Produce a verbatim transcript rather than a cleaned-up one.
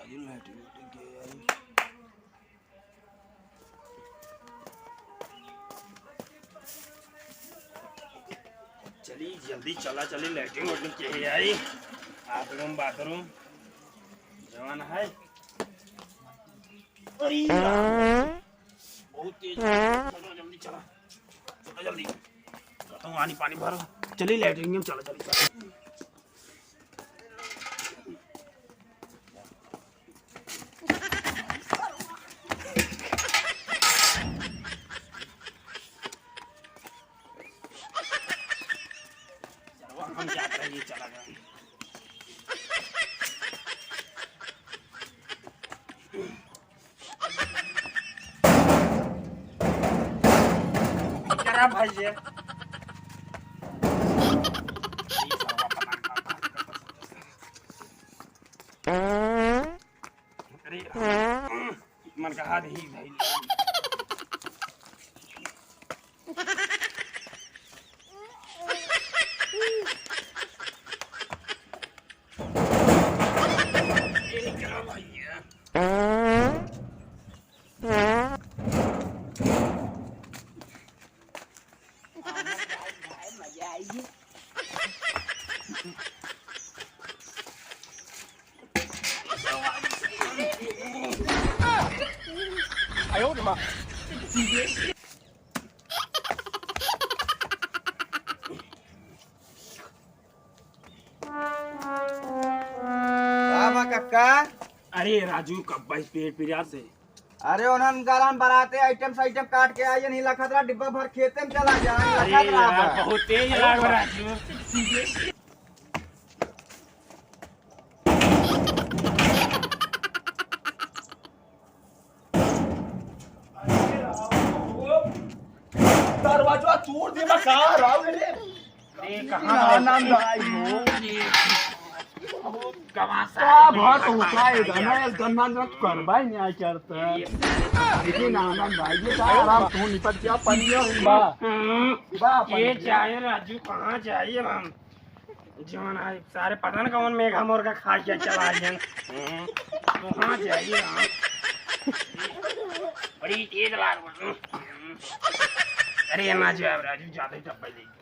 ये लैट्रिन वैट्रिन के आई। चली जल्दी चला, चली लैट्रिन वैट्रिन के आई। बाथरूम, बाथरूम जवन है। अरे राम, बहुत तेज है। चलो जल्दी चला, चलो जल्दी। कहता हूँ, आनी पानी भरो। चली लैट्रिन में चला, चली चला। चलो, हम जाते हैं, ये चला गया। करा भाई ये। अरे, मन कहा दही भाई। ये क्या भाई है? का बा कक्का? अरे राजू, कब्बा इस पेट पिरिया से। अरे उन्हन गरम बराते आइटम साइटम काट के आइए, नहीं लखत रहा डिब्बा भर खेते में चला जा, अरे लखत रहा यार, बा। बहुत तेज लाग रहा है। दरवाजा तोड़ दे बा का राव रे। अरे, कहाँ आनंद आई हो? गवासा का है, बात होता है, गवासा है। गन्ना, गन्ना न करवाई नहीं आई करता। ये लेकिन आनंद आई, ये का आराम तू निपट गया, पनिया बा। हम्म। बा, ये पनिया। जाए राजू, कहाँ जाए हम? जौन है, सारे पता न कौन मेघा मोर का खा के चला गए। हम्म। कहाँ जाए हम? बड़ी तेज लाग बा। हम्म। अरे, ना जाए राजू, ज्यादा ही डब्बा ले।